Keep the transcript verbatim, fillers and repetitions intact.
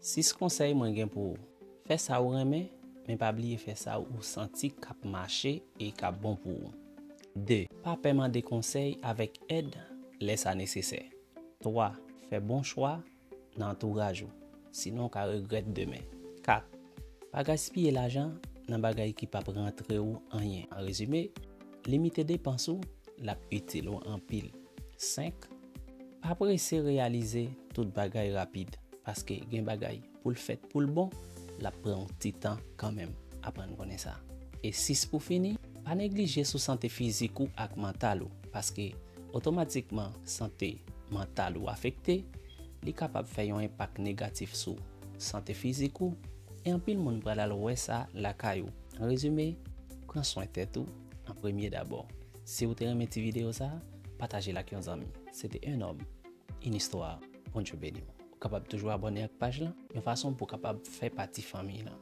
Sis konsèy mwen gen pou ou. Fè sa ou renmen, men pa bliye fè sa ou santi k ap mache e k ap bon pou ou. De. Pa pè mande konsèy avèk èd lè sa nesesè. Twa. Fè bon chwa nan antouraj ou, sinon w ka regrèt demen. Kat. Pa gaspiye lajan nan bagay ki p ap rantre w anyen. An rezime, limite depans ou, l ap itil ou anpil. Senk. Pa prese reyalize tout bagay rapid, paske gen bagay pou l fèt pou l bon, l ap pran yon ti tan kanmenm. Aprann konnen sa. E sis pou fini, pa neglije sou sante fizik ou ak mantal ou, paske otomatikman sante mantal ou afekte, li kapab fè yon enpak negatif sou sante fizik ou, e anpil moun pral al wè sa lakay ou. An rezime, pran swen tèt ou an premye dabò. Si w te renmen ti videyo sa, pataje l ak yon zanmi. Se te un homme, une histoire. Bondye beni w. Ou kapab toujou abòne ak paj lan, yon fason pou w kapab fè pati fanmi lan.